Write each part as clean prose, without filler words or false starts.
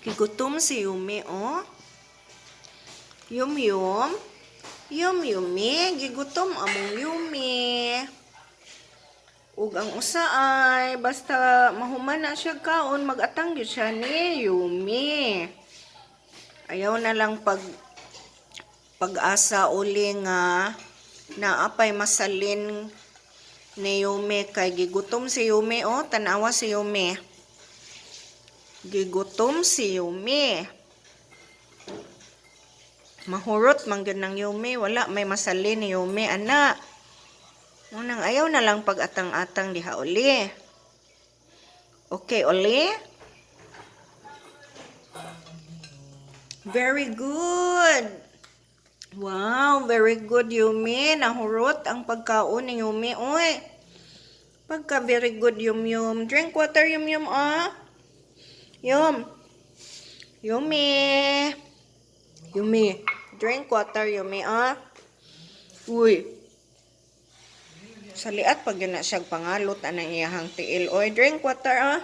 Gigutom si Yumi, oh. Yum yum. Yum yumi. Gigutom among Yumi. Ug ang usa ay basta mahuman na siya kaon, magatang gyud siya ni Yumi. Ayaw na lang pag-asa uli nga naapay masalin ni Yumi kay gigutom si Yumi, oh. Tanawa si Yumi. Gigutom si Yumi. Mahurot man gyud ng Yumi, wala may masalin ni Yumi ana. Unang ayaw na lang pag-atang-atang diha uli. Okay, uli. Very good. Wow, very good, Yumi. Nahurot ang pagkaon ni Yumi. Uy. Pagka very good, Yum Yum. Drink water, Yum Yum, ah. Yum. Yumi. Yumi. Drink water, Yumi, ah. Uy. Saliat pag yun na siya pangalot anang iyahang tiil. Oy, drink water, ah.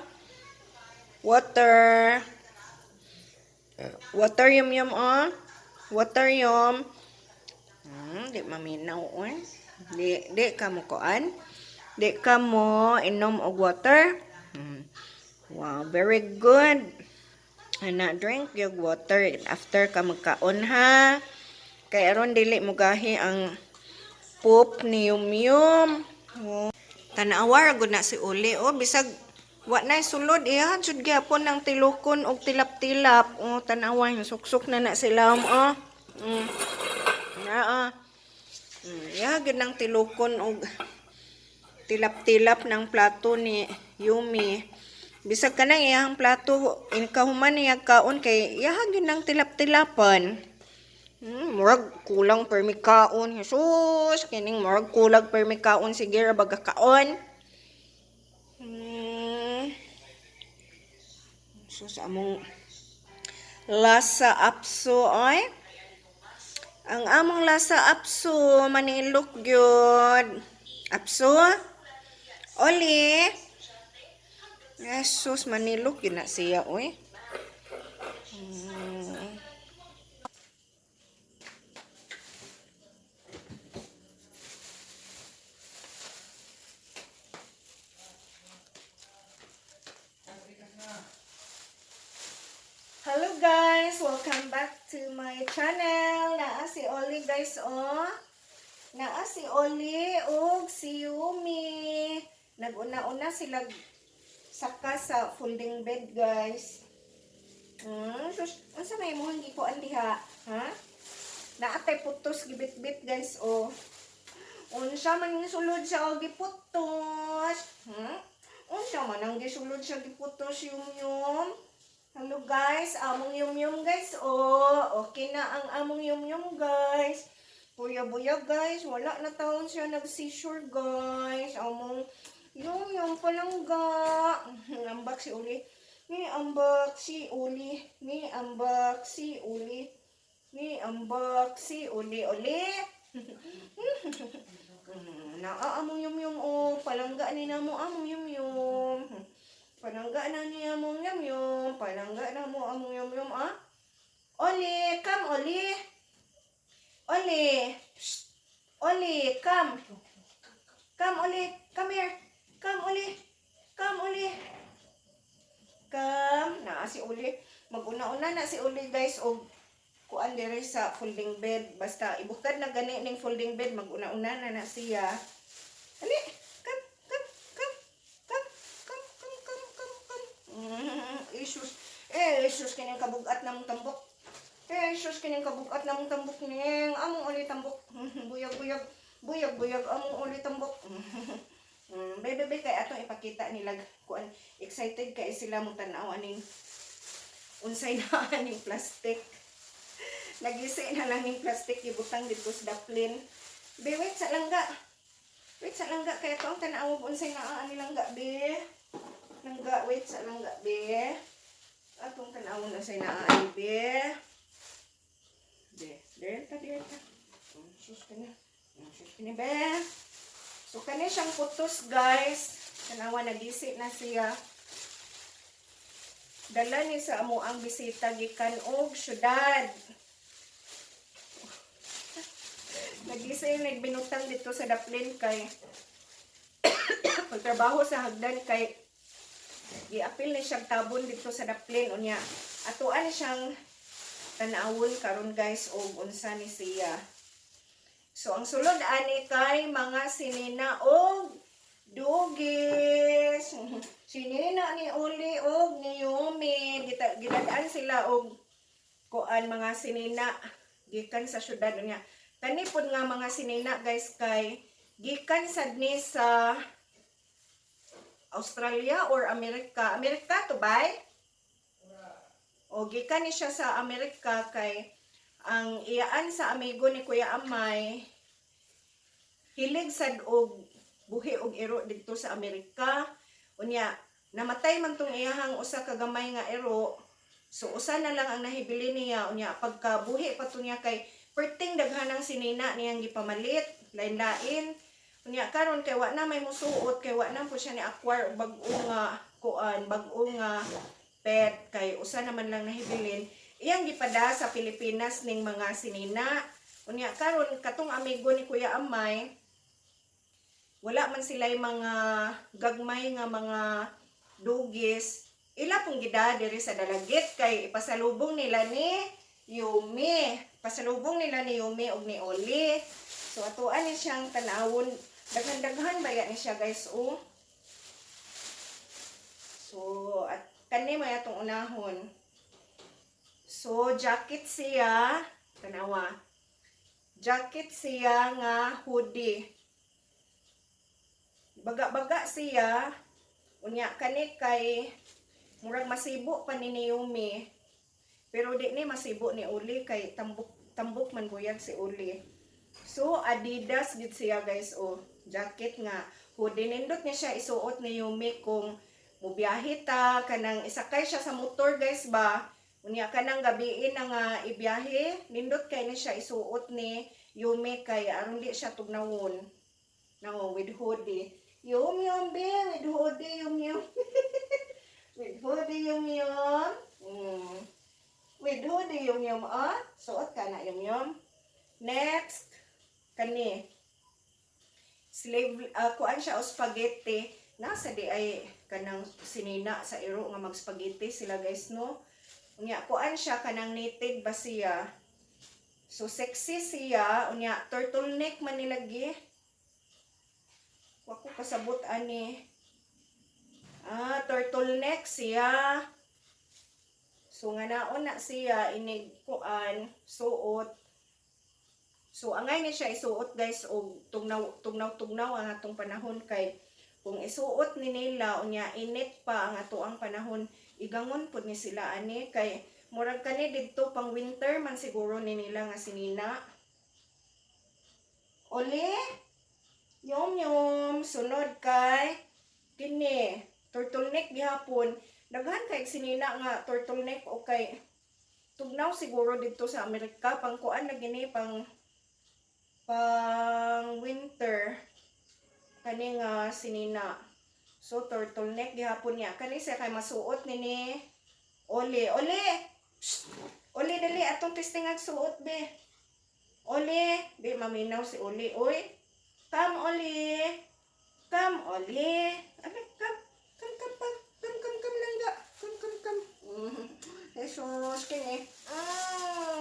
Water. Water, Yum Yum, ah. Water, Yum. Di maminaw, oy. Di ka mo kuan. Di ka mo inom og water. Wow, very good. Ana, drink your water after ka magkaon, ha. Kay aron dili mo gahi ang poop ni Yum Yum. Oh. Tanawa ra gud na si Uli, oh, bisag wa na sulod iya jud gyapon ng tilukon og tilap-tilap. Oh, tanawa yung suksok na na sila, oh. Naa. Iya gud ng tilukon og tilap-tilap ng plato ni Yumi. Bisag kanang iyang plato, inkahuman niya kaon kay iyaha gyud ng tilap-tilapan. Murag kulang permi kaon. Jesus, kining murag kulang permi kaon, sige ra baga kaon. Sus, among Lhasa Apso ay. Ang among Lhasa Apso manilok gyud. Apso? Oli? Jesus, manilok gyud na siya, oy. Hello guys! Welcome back to my channel. Naa si Oli guys, oh. Naa si Oli ug si Yumi. Naguna-una sila saka sa folding bed, guys. Sus, unsa may imong gikuan diha? Ha? Naatay putos gibit-bit guys, oh. Unsa man yung sulod sa giputos? Unsa man ang gisulod sa giputos, Yum Yum? Hello guys, among Yum Yum guys. Oh, okay na ang among Yum Yum guys. Buya buya guys, wala na taon siya nag-seizure guys. Among Yum Yum palangga. Ambak si Uli. Ni ambak si Uli. Ni ambak si Uli. Ni ambak si Uli Uli. Naa among Yum Yum oh, palangga ni namo among Yum Yum. Palangga na niya among Yum Yum. Palangga na mo among Yum Yum ah. Oli, come Oli. Oli. Psst. Oli, come. Come Oli, come here. Come Oli. Come Oli. Come. Naa si Oli. Maguna-una na si Oli guys og kuan dire sa folding bed. Basta ibukad na gani ning folding bed, maguna-una na na siya. Ali, come, come, come, come, come, come, come, come, come. Isus. Eh, Jesus, kining kabugat namong tambok. Eh, Jesus, kining kabugat namong tambok ning among uli tambok. Buyag, buyag, buyag, buyag, among uli tambok. Bebe, be, kay atong ipakita nila kuan, excited kay sila mo tan-aw aning unsay na aning plastic. Nagisi na lang ning plastic ibutang dito sa daplin. Be, wait sa langga. Wait sa langga kay ato ang tan-aw unsay naa ani langga, be. Langga, wait sa langga, be. Atong tan-awon unsay naa ani, be. Be, dire ta, dire ta. Oh, sus kani. Oh, sus kani, be. So kani siyang putos guys. Tanawa, nagisi na siya. Dala ni sa amo ang bisita gikan og syudad. Nagisa yung nagbinutang dito sa daplin kay pagtrabaho sa hagdan kay giapil ni siyang tabon dito sa daplin. Unya atuan ni siyang tan-awon karon, guys, og unsa ni siya. So ang sulod ani kay mga sinina og dugis. Sinina ni Uli og ni Yumi. Gidadaan sila og kuan, mga sinina gikan sa syudad. Unya kani pod nga mga sinina, guys, kay gikan sad ni sa Australia or Amerika. Amerika to bay? O gikan ni siya sa Amerika kay ang iyaan sa amigo ni Kuya Amay hilig sad og buhi og iro didto sa Amerika. Unya namatay man tong iyahang usa ka gamay nga iro. So usa na lang ang nahibili niya. Unya pagka buhi pa to niya kay perting daghan ang sinina niyang gipamalit, lain-lain. Unya karon kay wa na may musuot kay wa na po siya ni acquire og bag-o nga kuan, bag-o nga pet kay usa naman lang nahibilin. Iyang gipada sa Pilipinas ning mga sinina. Unya karon katong amigo ni Kuya Amay, wala man sila'y mga gagmay nga mga dugis. Ila pong gida diri sa Dalagit kay ipasalubong nila ni Yumi. Pasalubong nila ni Yumi og ni Oli. So atuan ni siyang tanawon. Daghan-daghan ba ni siya, guys, oh. So at kani may atong unahon. So jacket siya, tanawa. Jacket siya nga hoodie. Baga-baga siya. Unya kani kay murag masibo pa ni Yumi. Pero di ni masibo ni Uli kay tambok tambok man buyag si Uli. So Adidas gid siya, guys, oh. Jacket nga hoodie, nindot niya siya isuot ni Yumi kung mubiyahe ta, kanang isakay siya sa motor, guys, ba. Unya kanang gabiin na nga ibiyahe, nindot kay ni siya isuot ni Yumi kay aron di siya tugnawon. No, with hoodie. Yum yum be, with hoodie, yum yum. With hoodie, yum yum. With hoodie, yum yum, ah. Suot ka na, yum yum. Next, kani. Sleeve, kuan siya o spaghetti. Nasa di ay kanang sinina sa iro nga mag spaghetti sila, guys, no? Unya, kuan siya, kanang knitted ba siya. So, sexy siya. Unya, turtleneck man nilagi. Wa ko kasabot ani. Ah, turtleneck siya. So nga naon na siya inig kuan, suot. So angay ni siya isuot, guys, og tugnaw tugnaw tugnaw ang atong panahon kay kung isuot ni nila unya init pa ang ato ang panahon, igangon pud ni sila ani kay murag kani didto pang winter man siguro ni nila nga sinina. Oli, yum yum, sunod kay kini turtleneck gihapon. Daghan kay sinina nga turtleneck o kay tugnaw siguro didto sa Amerika, pang kuan na gini, pang winter kani nga sinina. So turtleneck gihapon niya. Kani siya kay masuot ni Oli. Oli! Shh! Oli, dali atong testing ang suot be. Oli, di maminaw si Oli. Oy. Come, Oli. Come, Oli. Ano, come. Come, come, come. Come, come, come langga. Come, come, come. Jesus, kini.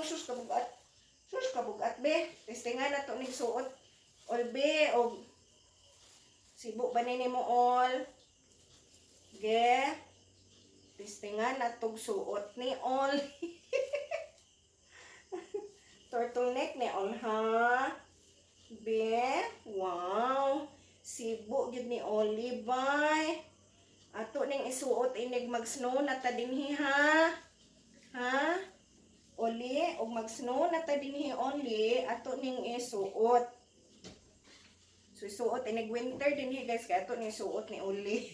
Sus kabugat. Sus kabugat, be. Testingan na to ning suot. Ol, be, og sibo ba ni mo all? Ge. Testingan na tog suot ni Ol. Turtleneck ni Ol, ha? Be, wow. Sibo gid ni Oli, bay. Ato ning isuot inig mag-snow na ta dinhi, ha. Ha? Oli, og mag-snow na ta dinhi, Oli, ato ning isuot. So isuot inig winter dinhi, guys, kay ato ning isuot ni Oli.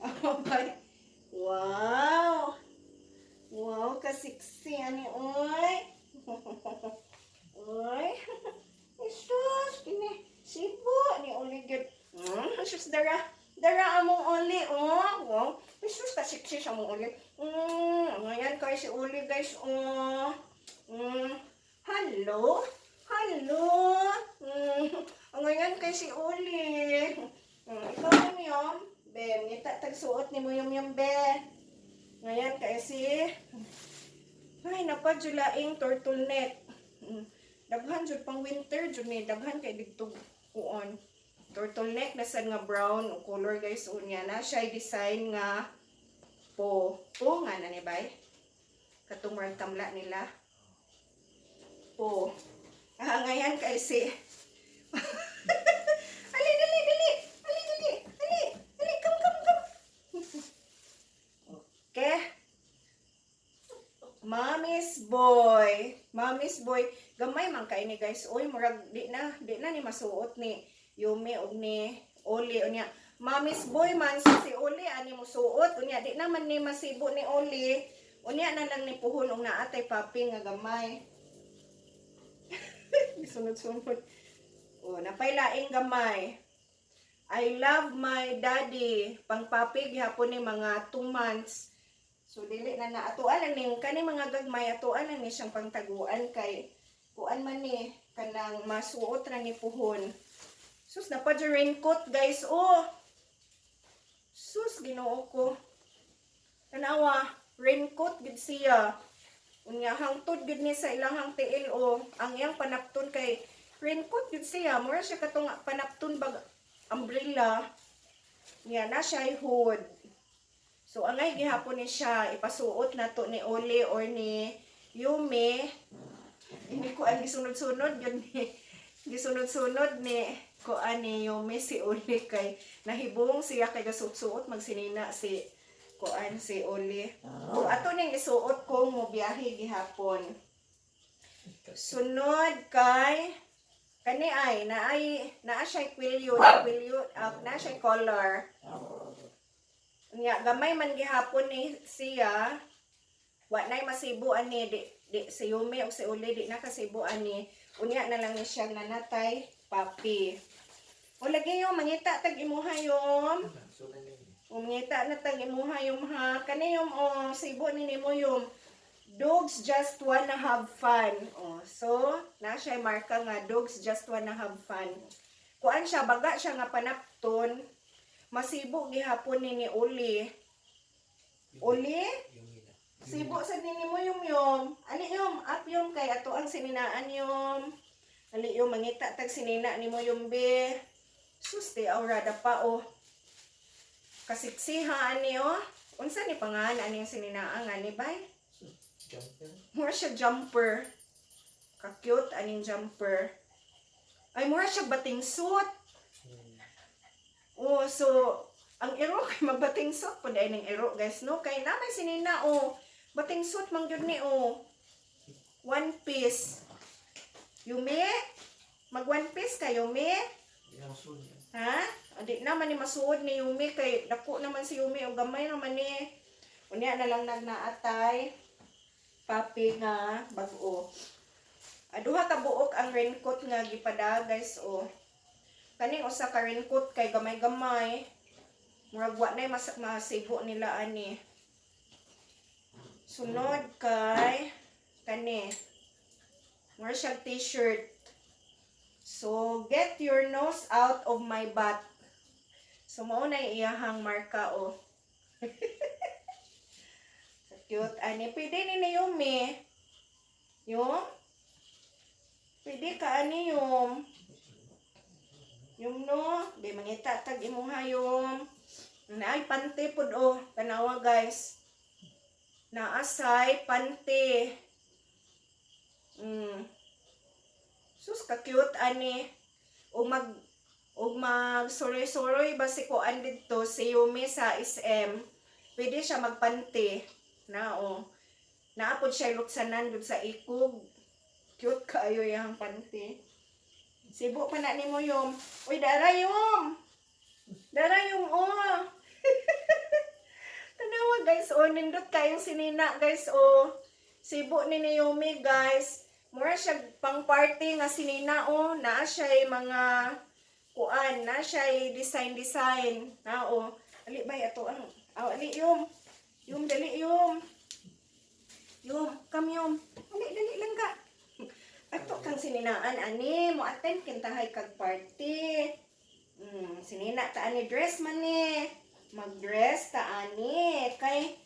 Okay. Wow. Wow, kasiksi ani oy. Oy. Jesus, kini sibo ni Oli gid. Sus, dara. Dara among Oli, oh. Wow. Uy, sus, kasiksi sa mong Uli. Ngayon kay si Uli, guys. Oh. Hello? Hello? Ngayon kay si Uli. Ikaw yum yum. Be, ngita tagsuot ni mo yum yum, be. Ngayon kay si. Ay, napadjulaing turtleneck. Daghan jud pang winter jud ni, daghan kay didto kuon. Turtleneck na sad nga brown o color, guys, unya na siya design nga po. Po nga na ni bay. Katong murag tamla nila. Po. Ah, ngayon kay si. Ali, dali, dali. Ali, dali. Ali, ali, come, come, come. Okay. Mommy's boy. Mommy's boy. Gamay man kay ni, guys. Uy, murag di na ni masuot ni Yumi og ni Oli unya. Mommy's boy man so si Oli ani musuot unya di na man ni masibo ni Oli. Unya na lang ni puhon og naa tay papi nga gamay. Sunod-sunod. Oh, napay laing gamay. I love my daddy. Pangpapi gihapon ni mga 2 months. So dili na na atuan lang ning kani mga gagmay, atuan lang ni siyang pangtaguan kay kuan man ni kanang masuot ra ni puhon. Sus, napa raincoat, guys, oh. Sus, Ginoo ko. Tanawa, raincoat gid siya. Unya hangtod gid ni sa ilahang tiil oh. Ang iyang panapton kay raincoat gid siya. Mura siya katong panapton bag umbrella. Niya na siya hood. So angay gihapon ni siya ipasuot na to ni Oli or ni Yumi. Ini ko ang gisunod-sunod yun ni gisunod-sunod ni ko ani Yumi si Oli kay nahibong siya kay gasuot-suot magsinina si kuan si Oli. So ato ning isuot ko mo biyahe gihapon. Sunod kay kani ay naay naa siya kwilyo, kwilyo, naa siya collar. Nya gamay man gihapon ni siya. Wa nay masibo ani di si Yumi o si Uli di na kasibo ani. Unya na lang ni siya nanatay papi. O lagi yung mangita tag imuha yom. O mangita na tag imuha yom ha. Kani yung o sibo ni nimo yung "Dogs just wanna have fun." Oh, so na siya marka nga "Dogs just wanna have fun." Kuan siya, baga siya nga panapton. Masibo gihapon ni Uli. Uli? Sibo sa nini mo yung yom. Ali yom, up yom kay ato ang sininaan yom. Ali yom, mangita tag sinina nimo yung be. Sus, di aurada pa oh. Kasiksiha ani oh. Unsa ni pangalan ani yung sininaan ani bay? Jumper. Mura siya jumper. Ka-cute aning jumper. Ay, mura siya bathing suit. Oh, so ang iro kay magbathing suit pud ay ning iro, guys, no, kay na may sinina oh. Bathing suit man gyud ni oh. One piece. Yumi? Mag one piece ka, Yumi? Yang soon yan. Ha? Di naman ni masuod ni Yumi kay dako naman si Yumi o gamay naman ni. Unya na lang nagnaatay papi nga bag-o. Aduha ka buok ang raincoat nga gipada, guys, oh. Kaning usa ka raincoat kay gamay-gamay. Murag wa nay mas masibo nila ani. Sunod kay kani. Mura siyang t-shirt. So, "Get your nose out of my butt." So, mao na yung iyahang marka, oh. Cute. Ani, pwede ni Yumi. Yung? Pwede ka ani yung. Yung no, di mangita tag imuha yung. Naay pante pod oh, tanawa, guys. Naasay pante. Sus, ka cute ani. O mag suroy-suroy ba si kuan didto si Yumi sa SM. Pwede siya magpante. Na oh. Naa pod siya luksanan dud sa ikog. Cute kaayo yang pante. Sibo pa na nimo yom. Uy, dara yom. Dara yom oh. Tanawa, guys, oh, nindot kayong sinina, guys, oh. Sibo ni Yumi, guys. Mura siya pang party nga sinina oh. Naa siya mga kuan, naa siya design design. Na oh. Ali bay ato ang Aw, ali, Yum. Yum, dali, Yum. Yum, come, Yum. Dali, dali lang ka. Ato kang sininaan, ani. Mo attend kintahay kag party. Sinina ta ani, dress man ni. Mag-dress ta ani kay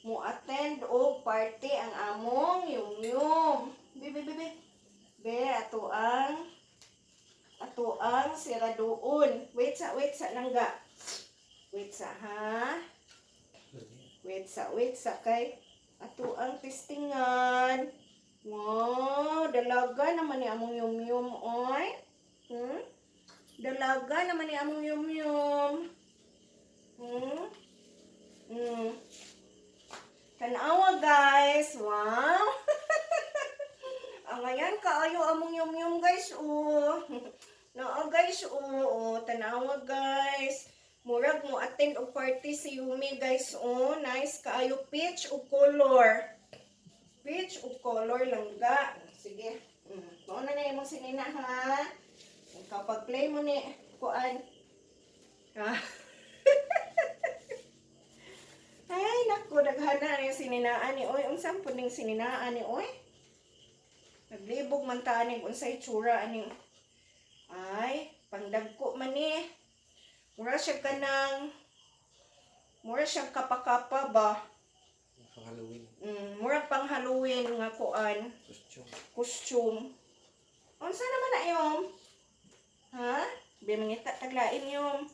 mo attend og party ang among Yum Yum. Be be be be. Be ato ang siraduon. Wait sa langga. Wait sa ha. Wait sa kay ato ang testingan. Wow, dalaga naman ni among Yum Yum oy. Dalaga naman ni among Yum Yum. Tanawa, guys. Wow. Ang ayan kaayo among Yum Yum, guys, oh. Naa, guys, oh, oh. Tanawa, guys. Murag mo attend og party si Yumi, guys, oh. Nice kaayo, peach og color. Peach og color langga. Sige. Mao na na imong sinina ha. Kapag play mo ni kuan. Ha? Ay, naku, daghana ni sininaan ni oy. Unsa pud ning sininaan ni oy? Naglibog man ta ani unsay tsura aning. Ay, pangdagko man ni. Mura siya kapakapa ba? Pang Halloween. Murag pang Halloween nga kuan, Costume. Costume. Unsa naman na yom? Ha? Bi mangita taglain yom.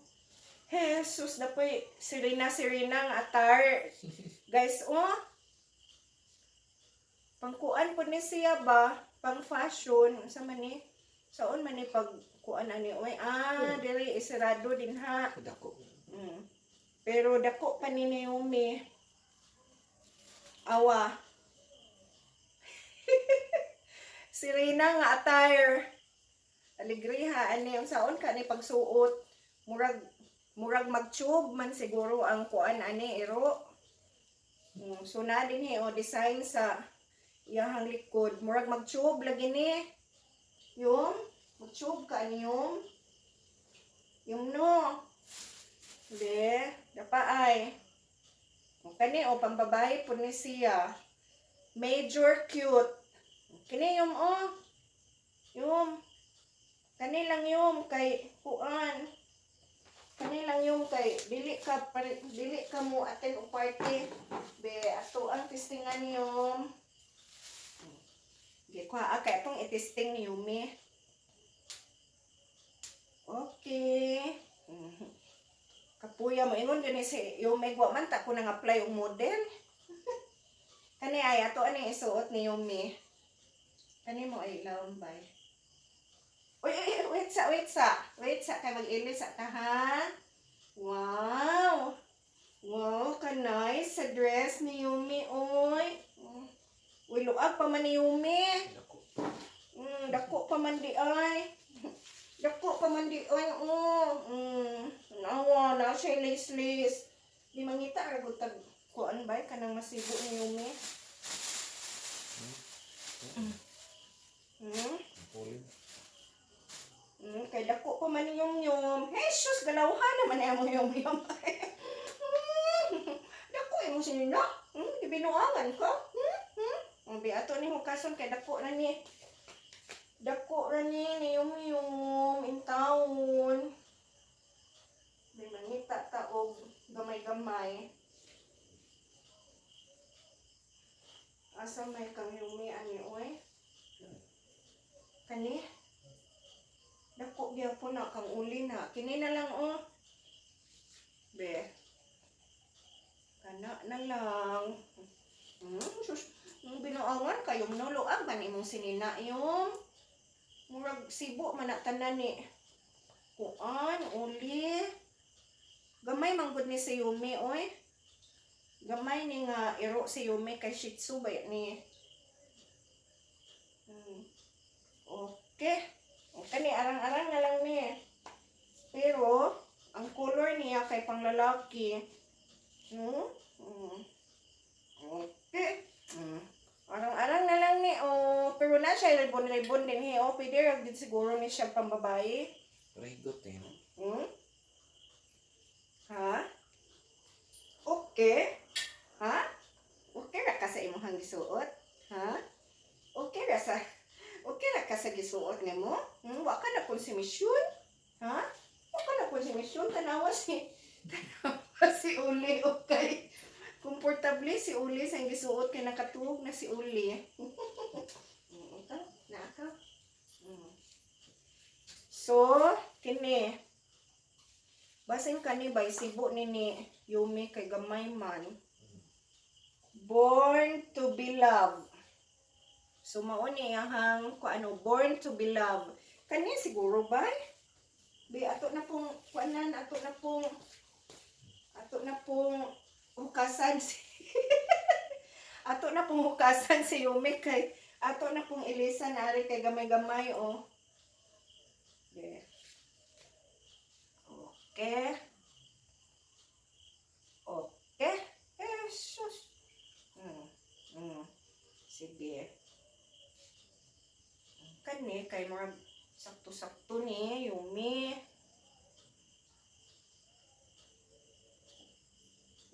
Jesus, dapoy Serena Serena nga attire. Guys, oh. Pangkuan po ni siya ba? Pang fashion. Unsa man ni? Saon man ni pag kuan ani oy? Ah, diri isirado din ha. Dako. Pero dako pa ni Naomi. Awa. Serena nga attire. Alegriha ani ang saon ka ni pagsuot. Murag mag-tube man siguro ang kuan ani iro. So na din he o design sa iyahang likod. Murag mag-tube lagi ni. Yung mag-tube ka ani yung. Yung no. Be, dapa ay. O kani o pambabae po ni siya. Major cute. Kini yung o. Yung. Kani lang yung kay kuan. Kani lang yung kay dili ka mo attend og party. Be, ato ang testingan yung. Di ko ha, kay atong itesting ni Yumi. Okay. Kapuya mo ingon gani si Yumi, wa man ta ko nang apply og model. Kani ay ato ani isuot ni Yumi. Kani mo ay laon bay. Uy, uy, uy, wait sa, wait sa. Wait sa kay mag-ilis sa ta ha. Wow. Wow, ka nice sa dress ni Yumi oy. Uy, luag pa man ni Yumi. Dako. Dako pa man di ay. Dako pa man di ay, oh. Nawa na siya lace lace. Di mangita ra gud tag kuan bay kanang masibo ni Yumi. Pulin. Kay dako pa man ni Yum Yum. Jesus, galawhan naman na mo Yum Yum. Dako imong sinina. Di binuangan ka. Ang biato ni hukason kay dako na ni. Dako ra ni ni Yum Yum in town. May mangita ta og gamay-gamay. Asa may kang Yumi ani oy? Kani? Dako gyapon na kang uli na. Kini na lang oh. Be. Kana na lang. Sus, binuangan kayo mnoluag man imong sinina yung. Murag sibo man na tanan ni. Kuan, uli. Gamay manggod ni si Yumi oy. Gamay ni nga iro si Yumi kay Shih Tzu ba ni. Okay. Kani arang-arang na lang ni. Pero ang color niya kay panglalaki. Okay. Arang-arang na lang ni oh, pero na siya ribbon-ribbon din he oh, pwede ra gid siguro ni siya pambabae. Rigot eh, no? Ha? Okay? Ha? Okay ra ka sa imong gisuot? Ha? Okay ra ka sa gisuot nimo? Wa ka na konsumisyon? Ha? Wa ka na konsumisyon? Tanawa si Uli, okay. Komportable si Uli sa gisuot kay nakatuog na si Uli. Ikaw, naa ka. So, kini. Basin kani bay sibo ni Yumi kay gamay man. Born to be loved. So mao ni ang kuano, born to be loved. Kani siguro ba? Bi ato na pong kuanan, ato na pong hukasan si Yumi kay ato na pong ilisan ari kay gamay-gamay, oh. Yeah. Okay. Okay. Eh, sus. Sige. Kani kay murag sakto-sakto ni Yumi.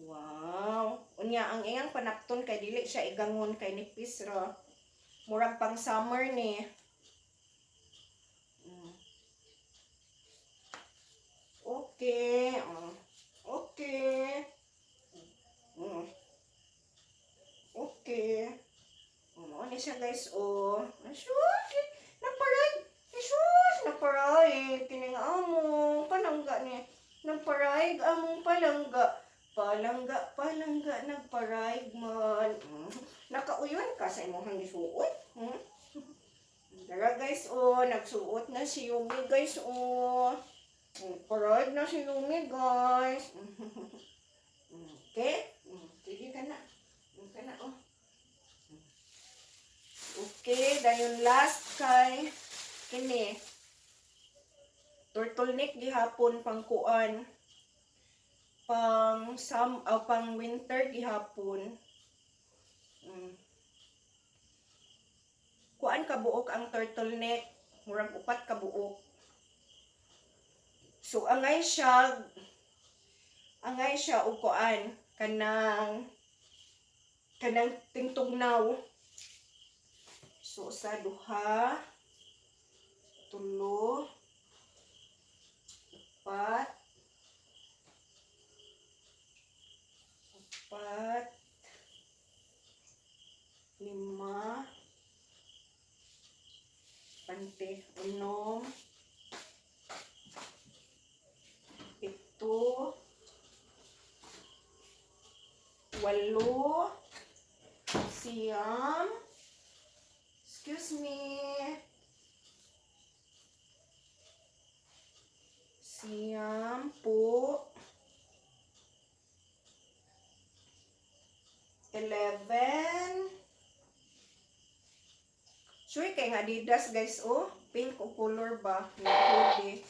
Wow. Unya ang iyang panapton kay dili siya igangon kay nipis ra. Murag pang summer ni. Okay. Oh. Okay. Okay. Oh, mao ni siya, guys, oh. Sus, naparay. Sus, naparay. Kining among palangga ni. Nagparay among palangga. Palangga, palangga, nagparay man. Nakauyon ka sa imong gisuot. Tara, guys, oh, nagsuot na si Yumi, guys, oh. Parade na si Yumi, guys. Okay? Sige ka na. Ka na, oh. Okay, dayon last kay kini. Turtleneck gihapon pang kuan. Pang sam oh, pang winter gihapon. Kuan ka buok ang turtleneck, murag upat ka buok. So angay siya og kuan kanang tingtugnaw. So sa duha, tulo, upat, upat, lima, pante, unom, pito, walo, 9, excuse me, 9 po, 11, sure kay nga Adidas, guys, oh, pink o color ba, nga hoodie,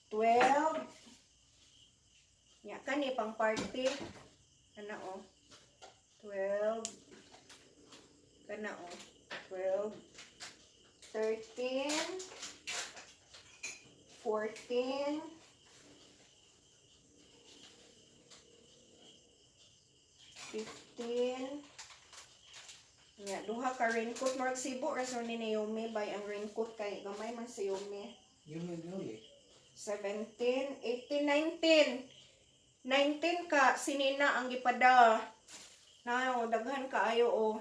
12, nya kani pang party, kana oh, 12, kana oh, 12, 13, 14, 15, nya, duha ka raincoat. Murag sibo ra ni Naomi bay ang raincoat kay gamay man si Yumi. Yun yung uli. 17, 18, 19. 19 ka sinina ang gipada. Na oh, daghan kaayo, oh.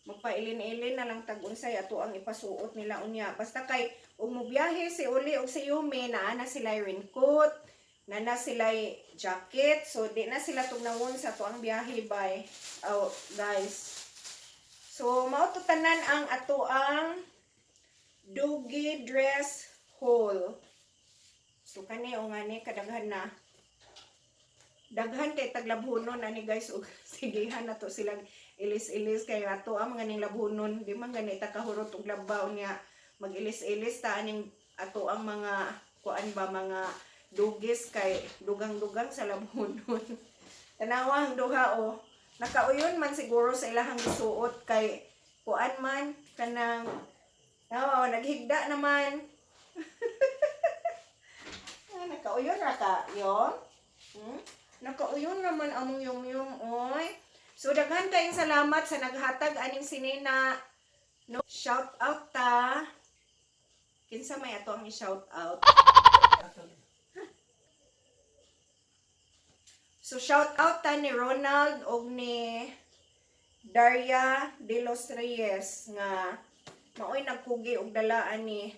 Magpailin-ilin na lang tag unsay ato ang ipasuot nila unya. Basta kay ug mobiyahe si Uli og si Yumi, naa na sila raincoat, na sila jacket, so di na sila tugnawon sa ato ang biyahe bay. Oh, guys. So mao to tanan ang ato ang Doogie dress haul. So kani o nga ni kadaghan na. Daghan kay taglabhonon ani, guys, ug sigihan na to silang ilis-ilis kay ato ang mga ning labhonon, di man gani ta kahurot og labaw niya, mag-ilis-ilis ta aning ato ang mga kuan ba, mga dugis kay dugang-dugang sa labhonon. Tanawa ang duha, oh. Nakauyon man siguro sa ilahang gisuot kay kuan man kanang, oh, naghigda naman. Ah, nakauyon ra ka, yo? Nakauyon naman among yum-yum, oy. So, daghan kayong salamat sa naghatag aning sinina. No, shout out ta. Kinsa may ato ang i-shout out? So, shout out ta ni Ronald og ni Daria de los Reyes nga maoy nagkugi og dalaan ni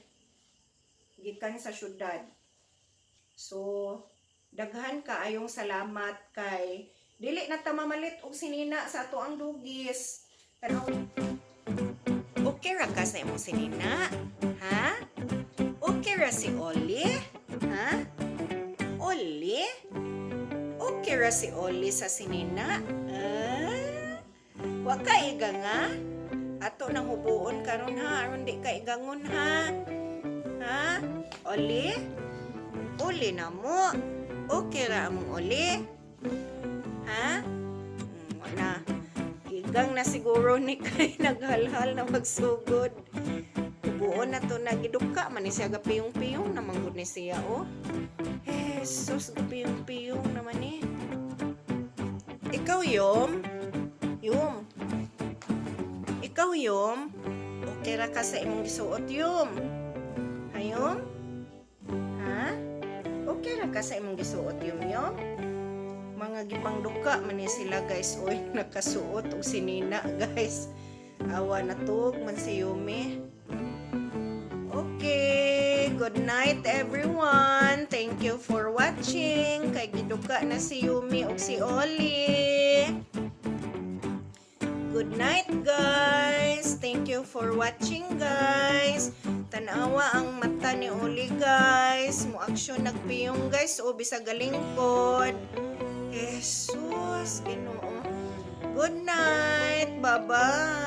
gikan sa syudad. So, daghan kaayong salamat kay dili na ta mamalit og sinina sa ato ang dugis. Pero okay ra ka sa imong sinina? Ha? Okay ra si Oli? Ha? Oli? Okay ra si Oli sa sinina? Ah? Wa ka iga nga? Ato nang hubuon karon ha, aron di ka igangon ha. Ha? Oli? Oli na mo. Okay ra among oli. Ha? Wala. Igang na siguro ni kay naghalhal na magsugod. Hubuon na to, nagiduka man ni siya, gapiyong-piyong naman gud ni siya, oh. Jesus, gapiyong-piyong naman eh. Ikaw, Yom? Yom. Ikaw, Yom? Okay ra ka sa imong gisuot, Yom? Hayom? Ha? Okay ra ka sa imong gisuot, Yom, Yom? Mga gipangduka man ni sila, guys. Uy, nakasuot og sinina, guys. Awa na tug man si Yumi. Okay, good night, everyone. Thank you for watching. Kay giduka na si Yumi og si Oli. Good night, guys. Thank you for watching, guys. Tanawa ang mata ni Oli, guys. Mo aksyon nagpiyong, guys. O bisag galingkod. Jesus, Ginoo. Good night. Bye-bye.